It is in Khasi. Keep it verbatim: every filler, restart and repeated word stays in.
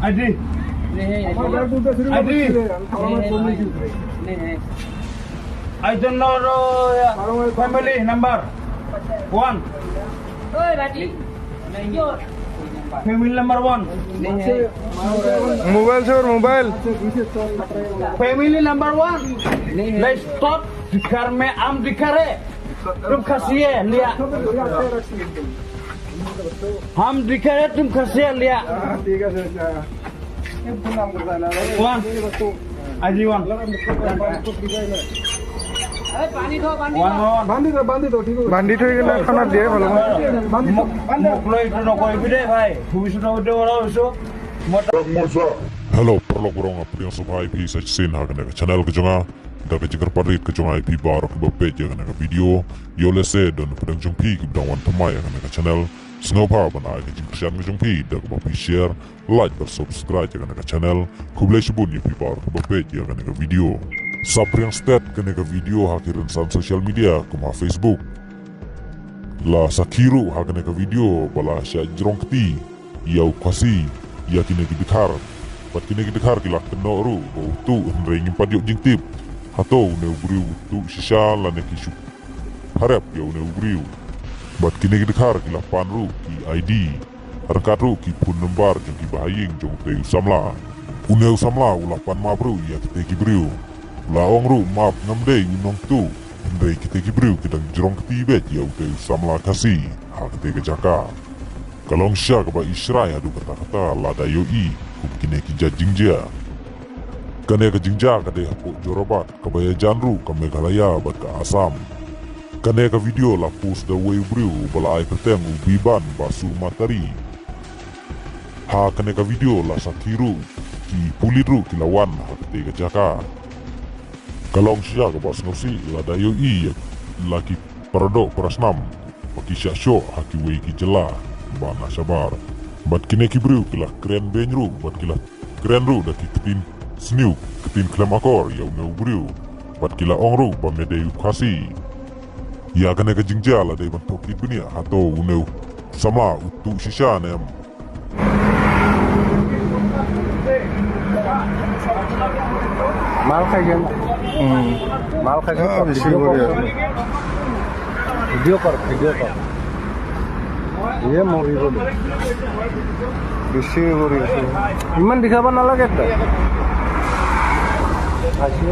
Adi. Adi. I don't know, uh, family number one. Family number one. मोबाइल छोड़, मोबाइल। Family number one. Let's stop. दिखा रहे, हम दिखा रहे। तुम खसी है, लिया। हम दिखा रहे, तुम खसी है, लिया। वन। আজি वन। वन, वन। বান্ধি থ, বান্ধি থ, ঠিক আছে। বান্ধি থৈ কিনে খানা দিয়ে ভালো। মুখ, মুখ লৈ এইটো নকৰিবি দেই ভাই। ভৱিষ্যতে উঠে ওলাইছো। Hello, paralok baroh, nga pdiang sngewbha ïa phi sa shisien ha kane ka channel ka jong nga. Da ka jingkyrpad rit ka jong nga ïa phi baroh kiba peit ïa kane ka video. Ïoh lehse don pdeng jong phi kiba dang wan thymmai ïa kane ka channel. Sngewbha ban ai ka jingkyrshan ka jong phi da kaba phi share, like bad subscribe ïa kane ka channel. Khublei shibun ïa phi baroh kiba peit ïa kane ka video. Saphriang stet kane ka video ha ki rynsan social media kum ha Facebook. La sakhi ruh ha kane ka video ba la shah jrong kti ïa u Khasi, ïa kine ki dkhar. Bad kine ki dkhar ki la kynnoh ruh ba u tuh, hynrei ngim pat ïoh jingtip hato une u briew u tuh shisha lane ki shu pharep ïa une u briew. Bad kine ki dkhar ki la pan ruh ki I D, ryngkat ruh ki phone number jong ki bahaïing jong utei u samla. Une u samla u la pan map ruh ïa kitei ki briew. U la ong ruh map ngam dei u nongtuh, hynrei kitei ki briew ki dang jrong kti beit ïa utei u samla Khasi ha katei ka jaka. Ka long shisha kaba ishrai haduh katta katta lada ïohi kum kine ki jait jingjia. Kane ka jingjia ka dei hapoh Jorabat, kaba ïajan ruh ka Meghalaya bad ka Assam. Kane ka video la post da uwei u briew uba la ai kyrteng u Biban Basu Matari. Ha kane ka video la sakhi ruh ki pulit ruh ki la wan ha katei ka jaka. Ka long shisha kaba sngewsih lada ïohi ïa la ki paradoh parasnam ba ki shah shoh ha kiwei ki jylla ba na shabar. Bad kine ki briew ki la kren beiñ ruh bad ki la kren ruh da ki ktien sniew, ktien khlem akor ïa une u briew. Bad ki la ong ruh ba me dei u Khasi. Ïa kane ka jingjia la dei ban tohkit bniah hato une u samla u tuh shisha ne em. Mal khajan. Hmm. Mal khajan. Ah, video kor. Video kor, video kor. Ye mori bole. Bisi mori. Iman dikha ba na lage ta. Ashi.